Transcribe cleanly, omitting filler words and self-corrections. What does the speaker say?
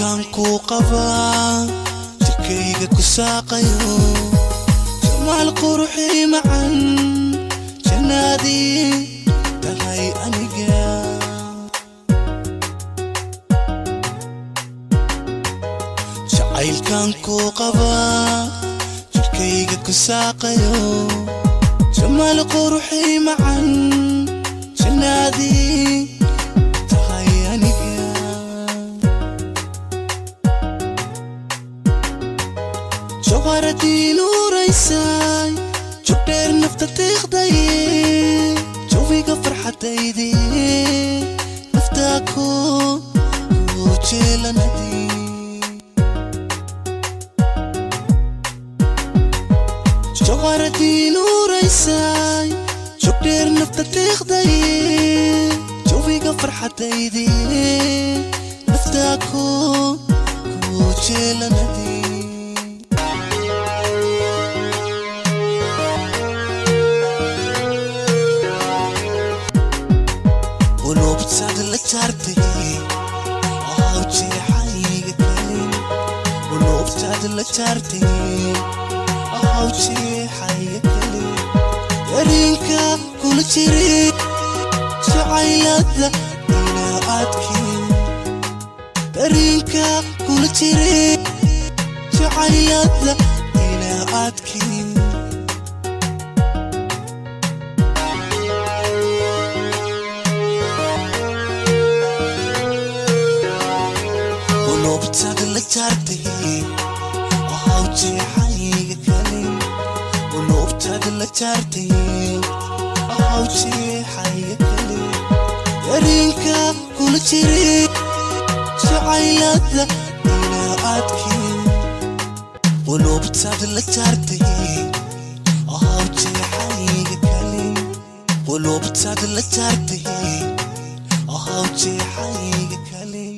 Jacaylkan kuu qabaa, jirkayga ku saaqayo, jamaal quruxii macan, jannaadii tahay aniga. Jacaylkan kuu qabaa, jirkayga ku saaqayo, jamaal quruxii macan, jannaadii tahay aniga. Jawharadii nuuraysay, jogdheer nafta tiiqdaye, jawiga farxadaydii, naftaa ku jeelanadii. Jawharadii nuuraysay, jogdheer nafta tiiqdaye, jawiga farxadaydii, naftaa ku jeelanadii. Qulubtaad la jaartay, ahaw jeexayga kalin. Qulubtaad la jaartay, ahaw jeexayga kalin. Dareenka kula jiray, jacaylada ila adkeen. Dareenka kula jiray, jacaylada ila adkeen. Qulubtaad la jaartay, ahaw jeexayga kalin. Qulubtaad la jaartay, ahaw jeexayga kalin. Dareenka kula jiray, jacaylada ila adkeen. Qulubtaad la jaartay, ahaw jeexayga kalin. Qulubtaad la jaartay, ahaw jeexayga kalin.